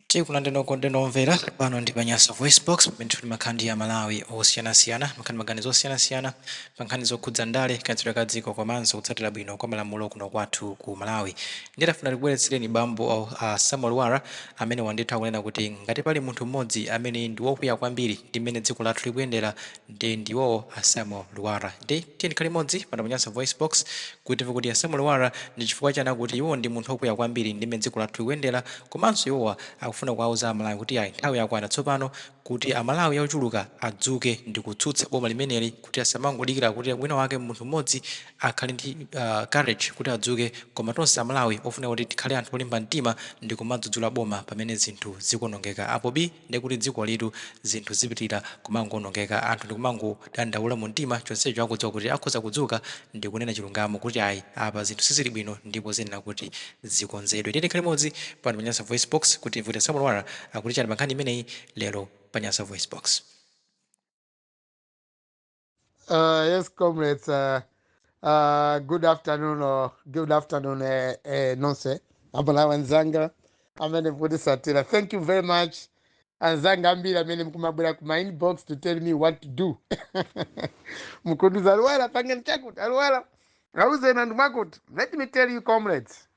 Tikulandireni okondedwa omvera pano ndi pa Nyasa Voice Box, pamene timakhala ndi Amalawi osiyanasiyana, makhani, maganizo osiyanasiyana pa nkhani zokhudza ndale, kayendetsedwe ka dziko komanso kutsatira bwino kwa malamulo kuno kwathu ku Malawi. Ndiye tafuna tikubweretsereni bambo Samuel Lwara, amene wandithu akunena kuti ngati pali munthu mmodzi amene ndi wokwiya kwambiri ndi mmene dziko lathu likuyendera, ndi ndiwowo a Samuel Lwara. Ndi tiye tikhale limodzi pano pa Nyasa Voice Box kuti timve kuti a Samuel Lwara ndi chifukwa chani akuti iwo ndi munthu wokwiya kwambiri ndi mmene dziko lathu likuyendera, komanso iwowa akufuna kuwauza Amalawi kuti ayi, nthawi yakwana tsopano kuti Amalawi ochuluka adzuke ndi kutsutsa boma limeneli, kuti asamangodikira kuti wina wake, munthu mmodzi, akhale ndi courage kuti adzuke, koma tonse Amalawi ofuna kuti tikhale anthu olimba mtima ndi kumadzudzula boma pamene zinthu zikuonongeka. Apo bii, ndekuti dziko litu zinthu zipitirira kumangoonongeka, anthu ndikumangodandaula mu mtima, chonsecho akudziwa kuti akhoza kudzuka ndi kunena chilungamo kuti ayi, apa zinthu sizili bwino ndipo ziyenera kuti zikonzedwe. Tiye tikhale limodzi pano pa Nyasa Voice Box kuti timve kuti Samuel Lwara akuti chani pa nkhani imeneyi lero pa Nyasa Voice Box. Yes, comrades. Good afternoon or good afternoon, nonse. Amalawi anzanga amene mukunditsatira. Thank you very much. Anzanga ambiri amene mukumabwera ku my inbox to tell me what to do. Mukundiuza, "Lwara, pangani chakuti, Alwara, auzeni anthu mwakuti." Let me tell you, comrades.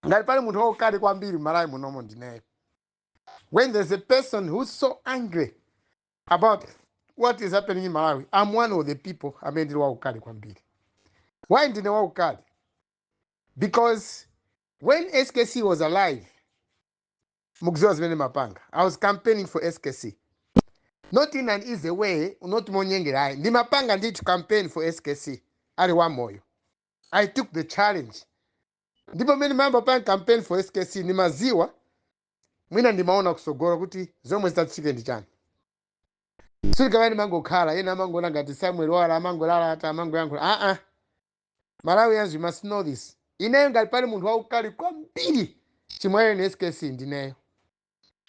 Ngati pali munthu waukali kwambiri Malawi munomo, ndineyo. When there's a person who's so angry about what is happening in Malawi, I'm one of the people amene ndili waukali kwambiri. Why ndine waukali? Because when SKC was alive, mukuziwa zimene mapanga. I was campaigning for SKC. Not in an easy way, not monyengera ayi. Ndimapanga ndithu campaign for SKC ali wamoyo. I took the challenge. Ndipo mmene mayamba panga campaign for SKC, ndimaziwa, mwina ndimaona kusogolo kuti zomwe zitatsike ndi chani. Silikamene ndimangokhala, ena amangoona ngati Samuel Lwara amangolalata, amangoyankhula. Aa, Malawians, you must know this: ineyo ngati pali munthu waukali kwambiri chimwalireni SKC, ndineyo.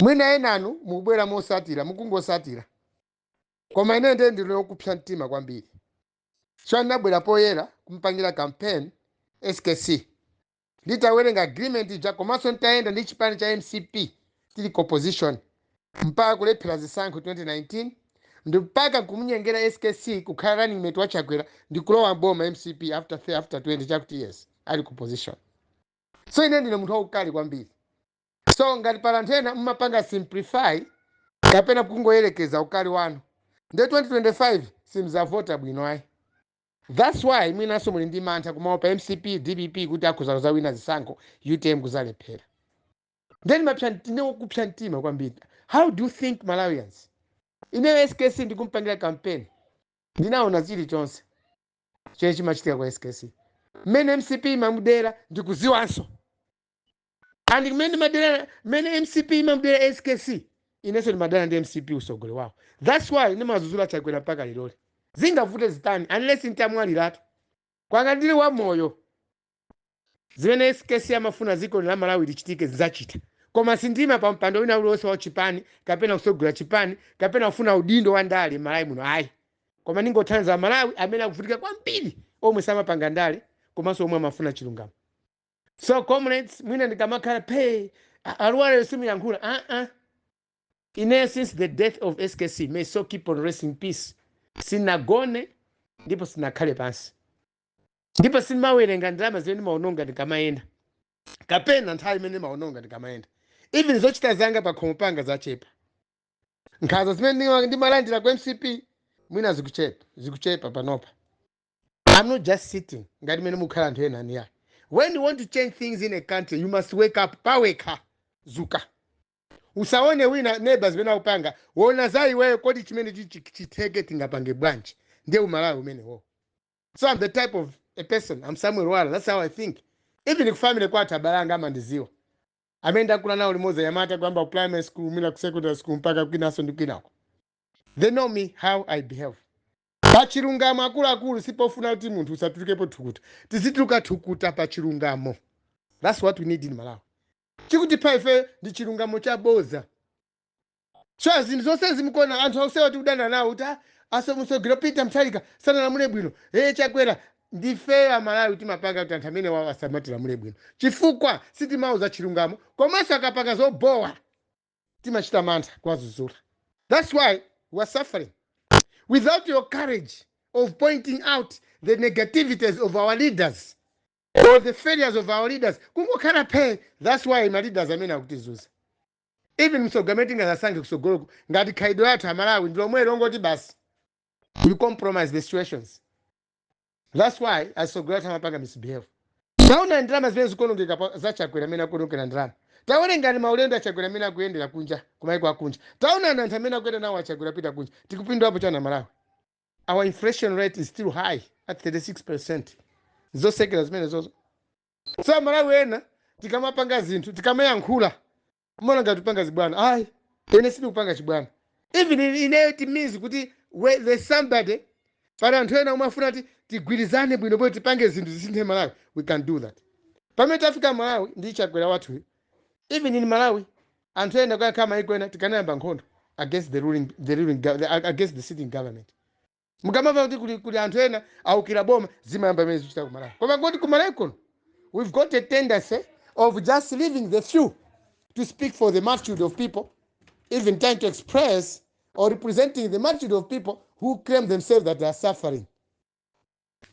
Mwina enanu mukubwera mosatira, mukungosatira, koma ineyo ndiye ndine wokupsa mtima kwambiri. So ndinabwera poyera kumpangira campaign SKC nditawerenga agreement ija, komanso nditayenda ndi chipani cha MCP tili ku opposition mpaka kulephera zisankho 2019, ndi mpaka kumunyengera SKC kukhala running mate wa Chakwera ndi kulowa boma MCP after 20 chakuti years ali ku opposition. So ine ndine munthu waukali kwambiri. So ngati pala anthu ena mumapanga simplify kapena kungoyerekeza ukali wanu, nde 2025 simzavota bwino ayi. That's why mwinanso muli ndi mantha kumaopa MCP, DPP, kuti akhoza kuzawina zisankho, UTM kuzalephera. Then mapsa, ndine wokupsa mtima kwambiri. How do you think, Malawians? Ineyo SKC ndikumpangira campaign, ndinaona chilichonse chomwe chimachitika kwa SKC. Mmene MCP imamudera ndikuziwanso, and mmene madera, mmene MCP imamudera SKC, inenso ndimadana ndi MCP, usogole wawo. That's why ndimazuzula Chakwera mpaka liloli. Zingavute zitani, unless ntamwaliratu. Kwanga ndili wamoyo, zimene SKC amafuna dziko la Malawi lichitike zidzachita, koma sindima pa mpando wina uliwonse wa chipani kapena kusogolera chipani kapena kufuna udindo wa ndale Malawi muno, ayi. Koma ndingothandiza Malawi amene akuvutika kwambiri, omwe samapanga ndale komanso omwe amafuna chilungamo. So comrades, mwina ndikamakhala pe, "Alwale simuyankhula," ah ah, ine since the death of SKC, may so keep on resting peace, sinagone ndipo sinakhale pansi, ndipo sindimawerenga ndalama zimene ndimaononga ndikamayenda kapena nthawi imene ndimaononga ndikamayenda. Even zochita zanga pakhomo panga zachepa. Nkhanza zimene ndimalandira ku MCP mwina zikuchepa, zikuchepa panopa. I'm not just sitting ngati mene mukhala anthu ena ani ayi. When you want to change things in a country, you must wake up pawekha. Zuka, usaone wina, neighbors zimene akupanga, wona za iweyo. Kodi chimene chitheke tingapange bwanji? Ndiye Umalawi umenewo. So I'm the type of a person, I'm Samuel Lwara. That's how I think. Even ku family kwathu, abale anga amandiziwa, amene ndakula nawo limodzi, anyamata kuyamba ku primary school, mwina ku secondary school, mpaka kwinaso ndi kwinako, they know me, how I behave pachilungamo. Akuluakulu, sipofuna kuti munthu usatulukepo thukuta, tizituluka thukuta pachilungamo. That's what we need in Malawi. Chikutipha ife ndi chilungamo chaboza. So zinthu zonse zimukona anthu onsewa tikudana nawo kuti, "Ah, asomusogero Peter Mutharika sanalamule bwino, ee, Chakwera," ndife Amalawi timapanga kuti anthu amene wawo asamatilamule bwino, chifukwa sitimauza chilungamo, komanso akapanga zobowa. Timachita mantha kuwadzudzula. That's why we are suffering. Without your courage of pointing out the negativities of our leaders or the failures of our leaders, kungokhala phe, that's why ma leaders amene akutizuza. Even mtsogoleri tingazasankhe kusogoloko, ngati khalidwe yathu Amalawi ndi lomwe longoti basi, we compromise the situations. That's why atsogoleri athu amapanga misbehave. Taona ndalama zimene zikuonongeka za Chakwera amene akuonongera ndalama. Taone ngati maulendo aChakwera amene akuyendera kunja, kumaiko akunja. Taona anthu amene akuyenda nawo aChakwera pita kunja. Tikupindulapo chana Malawi? Our inflation rate is still high at 36%. Zosekera zimene zozo. So Malawi ena tikamapanga zinthu, tikamayankhula, mona ngati kupanga zibwana. Ayi, ine sindikupanga chibwana. Even ineyo, it means kuti there's somebody, pali anthu ena omwe afuna kuti tigwirizane bwino bwino, tipange zinthu zisinthe Malawi. We can do that. Pamene tafika Malawi ndi Chakwera wathuyo, even in Malawi anthu ena kuyakhala maiko ena tikanayamba nkhondo against the ruling, the, against the sitting government. Mukamamva kuti kuli anthu ena awukira boma, zimayamba imene zikuchita ku Malawi. Koma ngoti ku Malawi kuno we've got a tendency of just leaving the few to speak for the multitude of people, even trying to express or representing the multitude of people who claim themselves that they are suffering.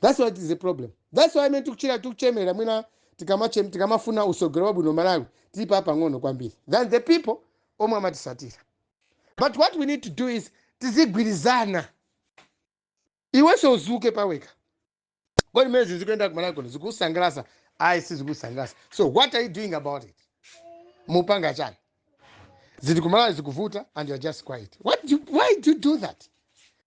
That's what is the problem. That's why imene tikuchira, tikuchemera mwina tikamafuna usogolo wabwino Malawi, tili pa pang'ono kwambiri than the people omwe amatisatira. But what we need to do is tizigwirizana. Iwenso uzuke paweka. Kodi mene zikuyenda kumalawi kuno zikusangalasa? Ayi, sizikusangalasa. So what are you doing about it? Mupanga chani? Zili kumalawi zikuvuta and you're just quiet. Why do you do that?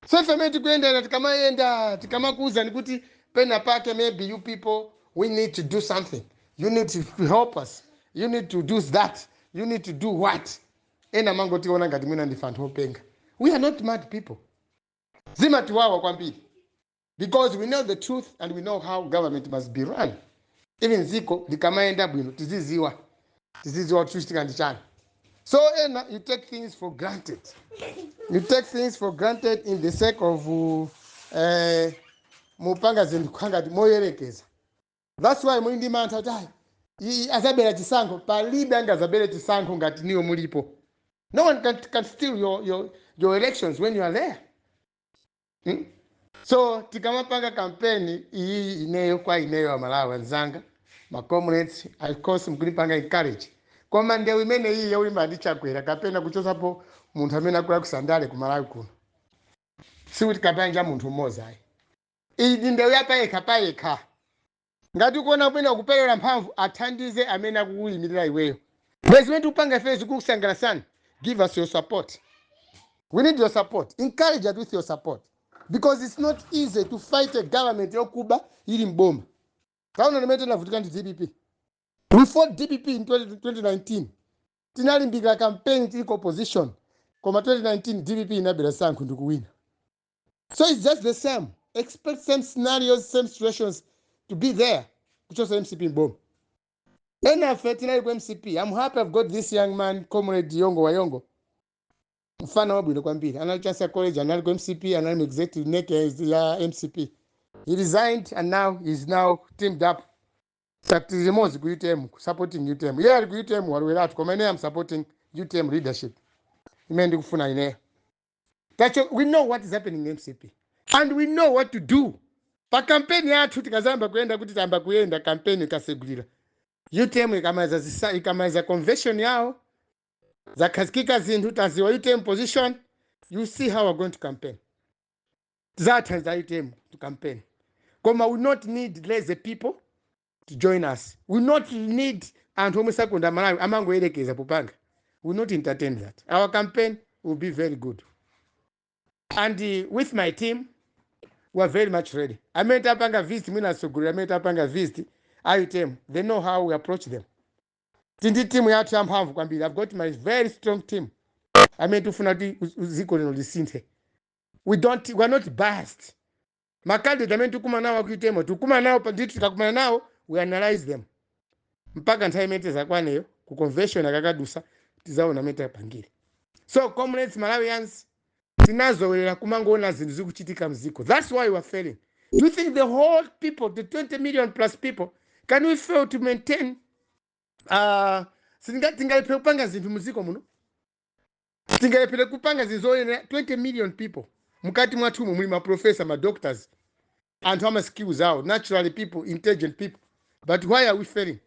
So ife amene tikuyendera, tikamayenda, tikamakuwuzani kuti pena pake maybe you people, we need to do something, you need to help us, you need to do that, you need to do what, ena mangotiona ngati mwina ndife anthu openga. We are not mad people. Zimatiwawa kwambiri because we know the truth and we know how government must be run. Even ziko likamayenda bwino, tiziziwa kuti chichitika ndi chani. So ena, you take things for granted. You take things for granted in the sake of mupanga zinthu ngati moyerekeza. That's why muli ndi mantha kuti ayi, azabera chisankho. Palibe angazabere chisankho ngati niyo mulipo. No one can steal your elections when you are there, So tikamapanga kampeni iyi, ineyo kwa ineyo, Amalawi anzanga, ma comrades, of course mkulipanga encourage, koma ndewu imene iyi yolimba ndi Chakwera kapena kuchosapo munthu amene akula kusandale ku Malawi kuno, sikuti kapanja munthu mmodzi ayi. Iyi ndi ndewu yapayekha payekha. Ngati ukuona bwino kuperera mphamvu, athandize amene akukuyimirira iweyo. Zimene tikupanga ife zikukusangalasani, give us your support. We need your support. Encourage us with your support because it's not easy to fight a government yokuba ili mboma. Taona limene tinavutika ndi DPP. We fought DPP in 20 2019. Tinalimbikira campaign tili ku opposition, koma 2019 DPP inabera sankho ndikuwina. So it's just the same. Expect same scenarios, same situations to be there kuchosa MCP mboma. Enafe tinali ku MCP. I'm happy I've got this young man, Comrade Yongo Wayongo, mfana wabwino kwambiri. Anali Chancellor College, anali ku MCP, anali mu executive NEC ya MCP. He resigned and now he's now teamed up tati limodzi ku UTM, supporting UTM. Iye ali ku UTM, waloweratu, koma ine am supporting UTM leadership imene ndikufuna ineyo. Tacho we know what is happening in MCP and we know what to do pa kampeni yathu. Tikazamba kuyenda kuti tamba kuyenda kampeni ikasegulira, UTM ikamaliza ikamaliza convention yawo, zakhazikika zinthu, taziwa UTM position, you see how we're going to campaign. Zatha za UTM to campaign, koma we not need lazy people to join us. We not need anthu omwe sakonda Malawi, amangoyerekeza popanga. We not entertain that. Our campaign will be very good and with my team we are very much ready. Amene tapanga visit, mwina atsogoleri amene tapanga visit a UTM, they know how we approach them. Tindi timu yathu yamphamvu kwambiri. I've got my very strong team amene tifuna kuti dziko lino lisinthe. We don't we are not biased. Ma candidate amene tikumana nawo aku UTM, tikumana nawo ndithu. Tikakumana nawo, we analyze them mpaka nthawi imene tizakwaneyo ku convention. Akakadusa, tizaona amene tapangire. So comrades, Malawians, tinazowera kumangoona zinthu zikuchitika mziko. That's why we are failing. Do you think the whole people, the 20 million plus people, can we fail to maintain, tingalephere kupanga zinthu muziko muno? Tingalephere kupanga zinthu zoyenera? 20 million people, mukati mwathumu muli maprofessor, madoctors, anthu ama skills awo, naturally people, intelligent people, but why are we failing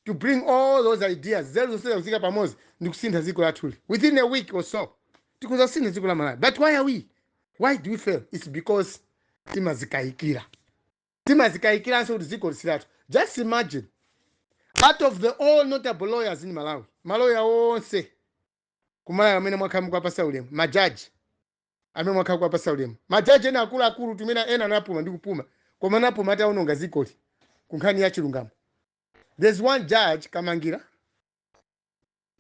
to bring all those ideas, zeru zonse kuzika pamodzi ndi kusintha dziko lathuli? Within a week or so tikuzasintha dziko la Malawi. But why do we fail? It's because timazikayikira, timazikayikiranso kuti dziko lisilathu. Just imagine, out of the all notable lawyers in Malawi, maloya onse kumalawi amene mwakhala mukuwapasa ulemu, majaji amene mwakhala kuwapasa ulemu, majaji ena akuluakulu tumene ena anapuma ndi kupuma, koma anapuma ataononga dzikoli ku nkhani ya chilungamo. There's one judge, Kamangira,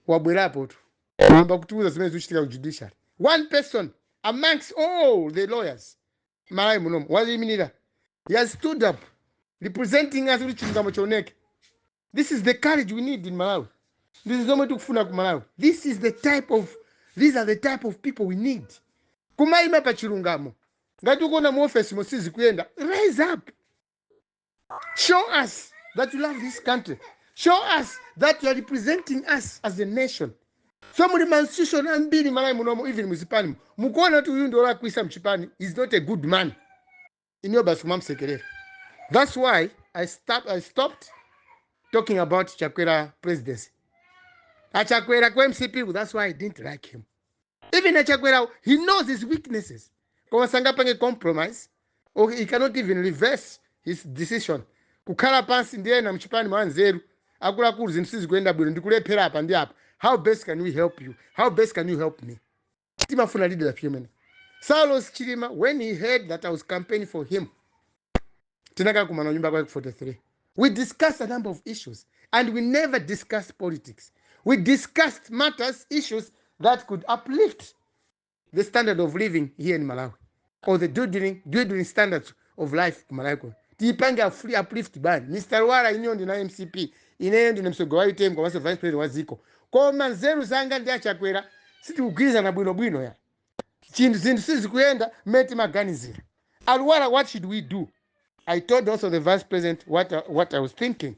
wabwerapo tu amba kutiuza zimene zikuchitika ku judiciary. One person amongst all the lawyers Malawi munomu wayimirira. He has stood up representing us kuti chilungamo chioneke. This is the courage we need in Malawi. This is zomwe tikufuna ku Malawi. This is the type of these are the type of people we need, kumayima pa chilungamo. Ngati ukuona mu office musizi kuyenda, rise up, show us that you love this country, show us that you are representing us as a nation. So muli ma institution ambiri Malawi munomo, even muzipani, mukuona kuti uyu ndi olakwisa mchipani, is not a good man, iniyo basi kumamsekerera. That's why I stopped talking about Chakwera presidency, Achakwera ku MCP. That's why I didn't like him. Even Achakwera, he knows his weaknesses, koma sangapange compromise or he cannot even reverse his decision kukhala pansi ndi ena mchipani mwa nzeru akuluakulu: zinthu sizikuyenda bwino, ndikulephera apa ndi apa, how best can we help you? How best can you help me? Timafuna leadership imene Saulos Chilima, when he heard that I was campaigning for him, tinakakumana nyumba kwake 43. We discussed a number of issues and we never discussed politics. We discussed matters, issues that could uplift the standard of living here in Malawi or the dwindling standards of life ku Malawi kuno. Tiyipange uplift bani? Mr Lwara, iniyo ndina MCP, ineyo ndine msogo wa UTM komanso vice president wa dziko, koma nzeru zanga ndi Achakwera sitikugwirizana bwinobwino ya chinthu, zinthu sizikuyenda mmene timaganizira. Alwara, what should we do? I told also the vice president what I was thinking.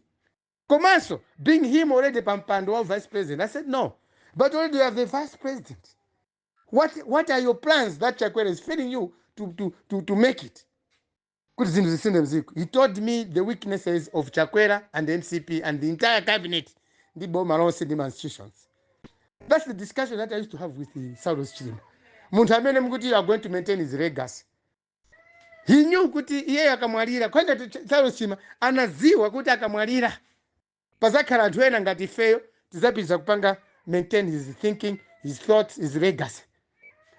Komanso being him already pampando wa vice president, I said, "No, but already you have the vice president. What are your plans that Chakwera is feeding you to make it kuti zinthu zisinthe mdziko?" He told me the weaknesses of Chakwera and MCP and the entire cabinet ndi boma lonse ndi ma institutions. That's the discussion that I used to have with the Saulos Chilima, munthu amene mukuti you are going to maintain his legacy. He knew kuti iye akamwalira, kwanga Saulos Chilima anaziwa kuti akamwalira pazakhala anthu ena ngati ifeyo tizapitiriza kupanga maintain his thinking, his thoughts, his legacy.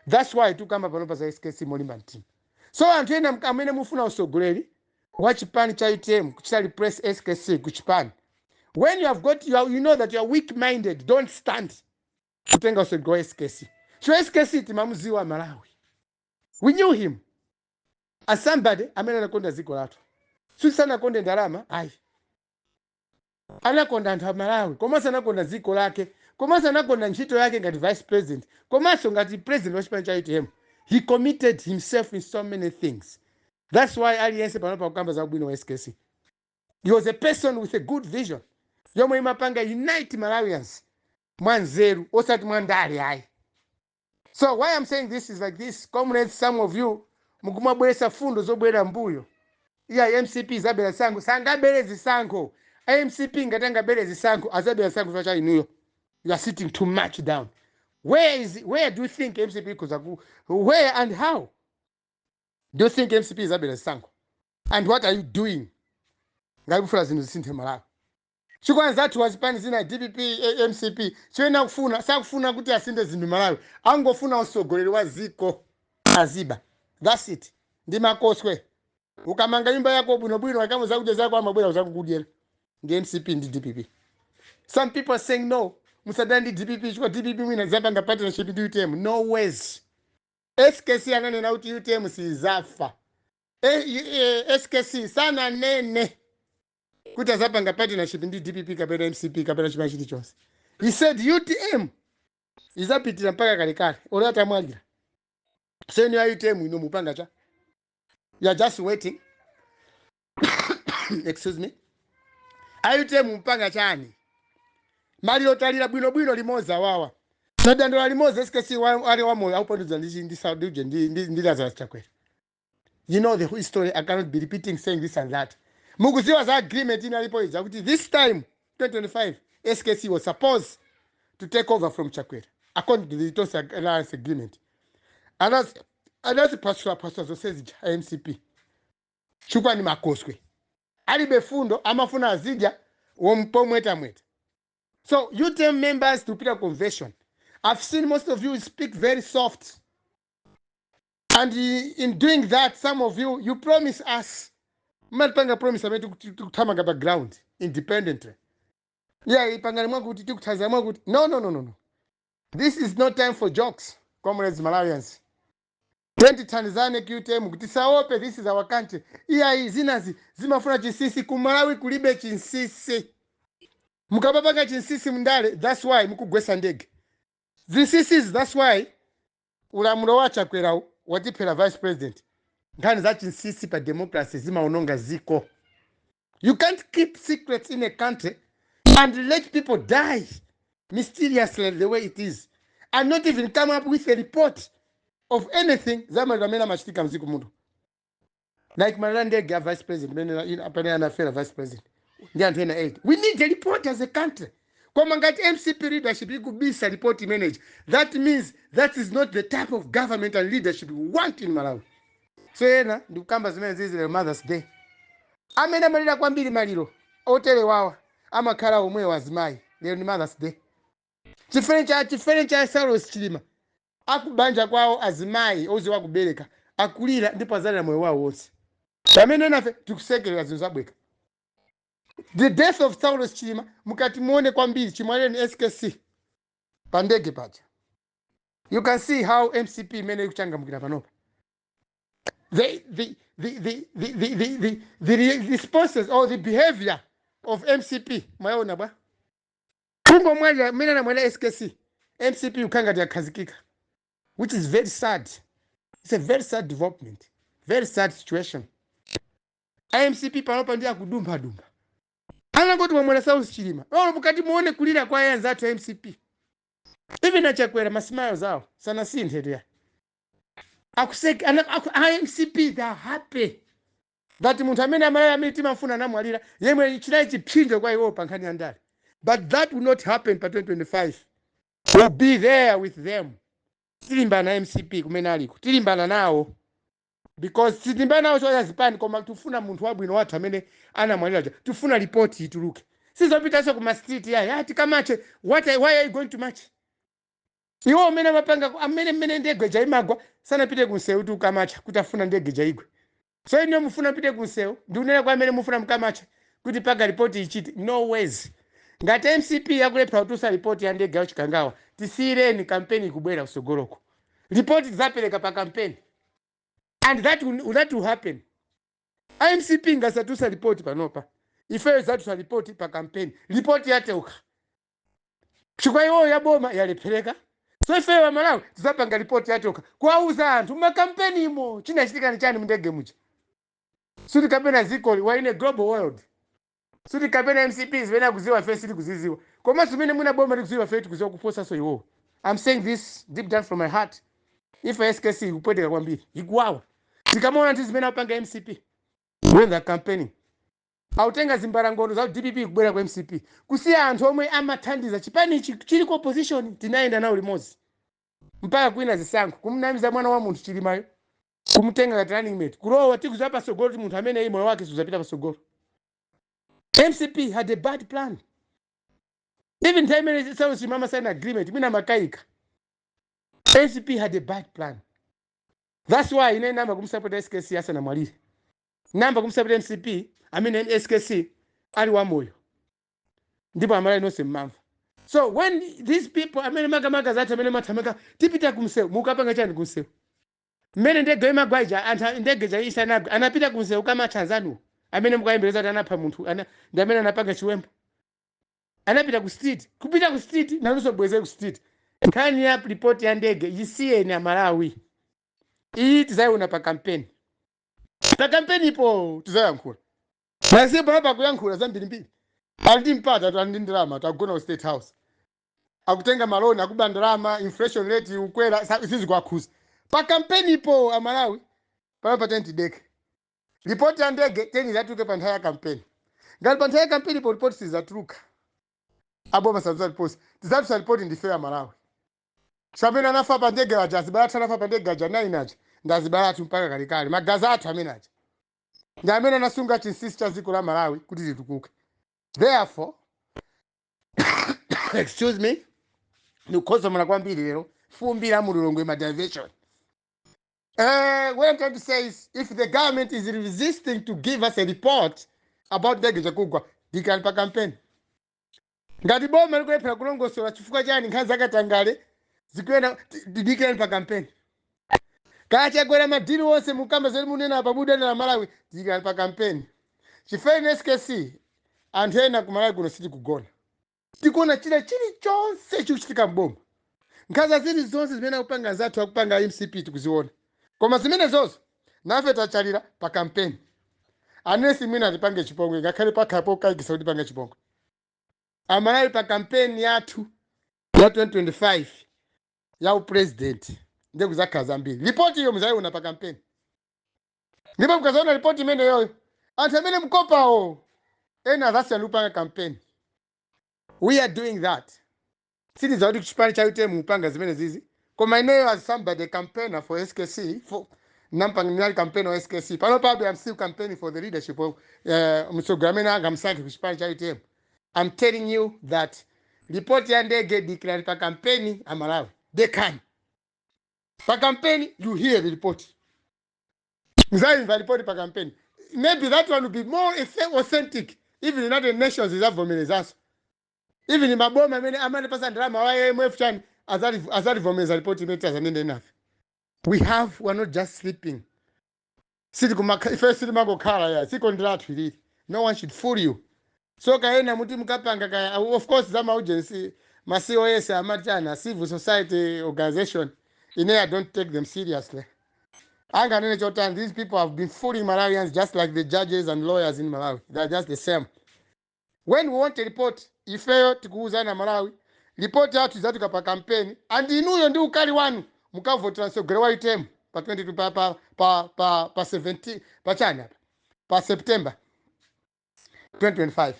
That's why tikukamba panopa za SKC molimba mtima. So anthu ena amene mufuna usogoleri wa chipani cha UTM, kuchita replace SKC ku chipani, when you have got you, are, you know that you are weak minded, don't stand kutenga usogoleri wa SKC. So SKC timamuziwa Malawi. We knew him as somebody amene anakonda dziko lathu. Sanakonde ndalama ayi, anakonda anthu a Malawi, komanso anakonda dziko lake, komanso anakonda ntchito yake ngati vice president, komanso ngati president wa chipani cha UTM. He committed himself in so many things. That's why aliyense panopa kukamba za ubwino wa SKC. He was a person with a good vision yomwe imapanga unite Malawians mwanzeru, osati mwandale ayi. So why I'm saying this is like this, comrades: some of you mukumabweresa fundo zobwera mbuyo. Iya, MCP izabera zisankho. Sangabere zisankho MCP. Ngati angabere zisankho, azabera zisankho cha inuyo. You are sitting too much down. Where do you think MCP kuza? Where and how do you think MCP izabera zisankho? And what are you doing ngati kufuna zinthu zisinthe Malawi? Chikwanza athu wazipani zina, DPP, MCP, chimene akufuna, sakufuna kuti asinthe zinthu Malawi, angofuna usogoleri wa ziko aziba. That's it. Ndi makoswe. Ukamanga nyumba yako bwinobwino, akamo zakudya zako, amabwera uzakukudyera. Ndi MCP ndi DPP. Some people are saying, "No, musadani ndi DPP chifukwa DPP mwina zapanga partnership ndi UTM." No ways. SKC ananena kuti UTM sizafa. SKC sananene kuti azapanga partnership ndi DPP kapena MCP kapena chipani chilichonse. He said UTM izapitira mpaka kalekale olo atamwalira. So inu ya UTM ino mupanga cha? You are just waiting. Excuse me, a UTM mupanga chani? Maliro talira bwinobwino limodzi awawa. Tadandaula limodzi SKC ali wamoyo akupandudza ndi Lazarus Chakwera. You know the history. I cannot be repeating, saying this and that. Mukuziwa za agreement inalipo ija kuti this time 2025 SKC was supposed to take over from Chakwera according to the Tonse Alliance agreement. Anazipasula pasula zonse zija MCP chifukwa ni makoswe, alibe fundo, amafuna azidya pomwetamweta. So UTM members, tupita convention. I've seen most of you speak very soft, and in doing that, some of you, you promise us, mmatipanga promise amene tikuthamanga pa ground independently. Yeah, ipangani mwakuti tikuthandiza mwakuti. No, no, no, no, no, this is not time for jokes. Comrades, Malawians, tithandizane ku UTM kuti tisaope. This is our country. Iyayi, zinazi zimafuna chinsinsi. Ku Malawi kulibe chinsinsi. Mukapapanga chinsinsi mndale, that's why mukugwesa ndege zinsinsizi. That's why ulamuliro wa Chakwerawu watiphera vice president. Nkhani za chinsinsi pa democracy zimaononga ziko. You can't keep secrets in a country and let people die mysteriously the way it is and not even come up with a report of anything zamaliro amene amachitika mdziko muno, like maliro a ndege ya vice president pamene anafera vice president ndi anthu ena 8. We need a report as a country. Koma ngati MCP leadership ikubisa report manager, that means that is not the type of government and leadership we want in Malawi. So ena ndikukamba zimene zizi lero Mother's Day. Amene amalira kwambiri maliro oterewawa amakhala omwewo azimayi. Lero ndi Mother's Day. Chifere cha Saulos Chilima, akubanja kwawo azimayi oziwa kubereka akulira ndipo azalira moyo wawo wonse, pamene nafe tikusekerera zinthu zabweka. The death of Saulos Chilima, mukati muone kwambiri chimwaleni SKC pa ndege paja, you can see how MCP imene ikuchangamukira panopa, the responses or the behavior of MCP. Mwaona bwa kungomwalira mmene anamwalira SKC, MCP ukhangati yakhazikika, which is very sad. It's a very sad development, very sad situation. IMCP panopa ndi akudumphadumpha. Anangoti wamwalira Saulos Chilima, olo mukati muone kulira kwa anzathu a MCP, even aChakwera, ma smiles awo sanasinthe tuya akuseka. IMCP, they are happy that munthu amene amalaya, amene timafuna, anamwalira, yemwe chinali chipsinjo kwa iwo pa nkhani ya ndale. But that will not happen pa 2025. We'll be there with them. Tilimbana MCP kumene aliko, tilimbana nawo because sitilimbana nawo choya zipani, koma tifuna munthu wabwino wathu amene anamwalira ja. Tifuna ripoti ituluke. Sizopitanso kuma street yayi ati kamache. Why are you going to march? Iwo amene amapanga, amene mmene ndege jaimagwa sanapite kunsewu kuti ukamacha kuti afuna ndege jaigwe. So ine mufuna pite kunsewu, ndikunena kwa amene mufuna mukamacha kuti paka ripoti ichite, no ways. Ngati MCP yakulepha kutusa ripoti ya ndege ya Chikangawa, tisiyireni kampeni ikubwera kusogoloko. Ripoti tizapereka pa kampeni and that will happen. IMCP ngasatusa ripoti panopa, ifeyo zatusa ripoti pa kampeni, ripoti yateuka chifukwa iwoyo yaboma yalephereka. So ifeyo Amalawi tizapanga ripoti yateuka kuwauza anthu mumakampeni imo chinachitika ni chani mundege muja. Suti kapena zikoli wa in a global world, suti kapena MCP zimene akuziwa ife siti kuziziwa, komanso zimene mwina boma likuziwa ife tikuziwa kuposaso iwowo. I'm saying this deep down from my heart. Ife SKC ikupweteka kwambiri, ikuwawa tikamaona nthu zimene apanga MCP when they're campaigning. Autenga zimbalangondo za DPP kubwera ku MCP, kusiya anthu omwe amathandiza chipani ichi chili ku opposition. Tinayenda nawo limodzi mpaka kwina zisankho, kumnamiza mwana wa munthu Chilimayo, kumutenga ngati running mate, kulowa tikuziwa pasogolo kuti munthu amene moyo wake suzapita pasogolo. MCP had a bad plan. Even time imene Saulos Chilima sign agreement, mwina makayika. MCP had a bad plan. That's why ine namba kumsapota SKC asanamwalire, namba kumsapota MCP amene SKC ali wamoyo, ndipo Amalawi nonse mmamva. So when these people amene makamaka zathu amene mathamanga tipita kumsewu, mukapanga chani kumsewu? Mmene ndege imagwa ija, anthu ndege ja isanagwe anapita kumsewu kamatha? Anzanuwo amene mukayembekeza kuti anapha munthu ndi amene anapanga chiwembu anapita ku street. Kupita ku street nanunso bweze ku street. Nkhani ya ripoti ya ndege yisiyeni Amalawi, iyi tizayiona pa kampeni. Pa kampeni ipo tizayankhula nasipo apa kuyankhula zambirimbiri. Ali ndi mpata, ali ndi ndalama, tagona ku State House. Akutenga maloni, akuba ndalama, inflation rate ikukwera, sizikuwakhuza. Pa kampeni ipo, Amalawi, pano pateni tideke. Ripoti ya ndege teni izatuluke pa nthawi ya kampeni. Ngati pa nthawi ya kampeni ipo ripoti sizatuluka, aboma sadza ripoti, tidzatulutsa ripoti ndife Amalawi. Amene anafa pa ndege aja, azibale athu anafa pa ndege aja, 9 aja, ndi azibale athu mpaka kalekale. Magazi athu amene aja ndi amene anasunga chinsinsi cha dziko la Malawi kuti litukuke. Therefore, excuse me, ndikukhozomera kwambiri lero, fumbi la mulilongwe, ma diversion. What I'm trying to say is, if the government is resisting to give us a report about ndege chakugwa, dikani pa campaign. Ngati boma likulephera kulongosola chifukwa chani nkhani zakatangale zikuyenda, dikirani pa campaign. Kaya Chakwera, ma deal onse mukamba zoti munena pa budana la Malawi, dikirani pa campaign. Chifukwa SKC, anthu ena ku Malawi kuno sitikugona, tikuona china chilichonse chikuchitika mboma. Nkhanza zilizonse zimene akupanga anzathu, akupanga MCP, tikuziona. Koma zimene zozo nafe tachalira pa campaign. Anesi mwina atipange chipongwe, ngakhale pakhapo kayikisa kuti pange chipongwe Amalawi, pa campaign yathu ya 2025 ya upresident ndiye kuzakhala zambiri. Ripoti iyo muzayiona pa campaign, ndipo mukazaona ripoti imeneyoyo, anthu amene mkopawo ena azasiyana kupanga campaign. We are doing that. Sitiza kuti kuchipani cha UTM mupanga zimene zizi, koma ineyo as somebody campaigner for SKC, for nampanga ndinali campaigner wa SKC, pano pabe I'm still campaigning for the leadership of mtsogoleri amene angamsankhe kuchipani cha UTM. I'm telling you that ripoti ya ndege, dikirani pa kampeni. Amalawi, dekani pa kampeni. You hear the report, muzayimva ripoti pa kampeni. Maybe that one will be more authentic. Even United Nations izavomerezanso, even maboma amene amatipasa ndalama wa IMF chani azalivomereza ripoti imene tazanene nafe. We are not just sleeping. Siti ife sitimangokhala ya dziko ndi lathu ilili. No one should fool you. So kaena muti mukapanga kaya, of course za ma-agency, ma COS amati chani, civil society organization, ine I don't take them seriously. Anganene chotani? These people have been fooling Malawians just like the judges and lawyers in Malawi. They are just the same. When we want a report, ifeyo tikuuzana Malawi, report yathu izatuluka pa campaign, and inuyo ndi ukali wanu mukavotera mtsogoleri wa UTM pa 22, pa 17, pa chani apa, pa September 2025.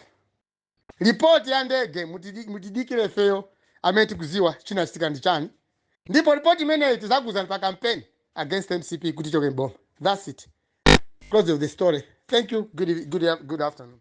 Ripoti ya ndege mutidikire. Ifeyo amene tikuziwa chinachitika ndi chani, ndipo ripoti imeneyi tizakuuzani pa campaign against MCP kuti choke mboma. That's it, close of the story. Thank you. Good afternoon.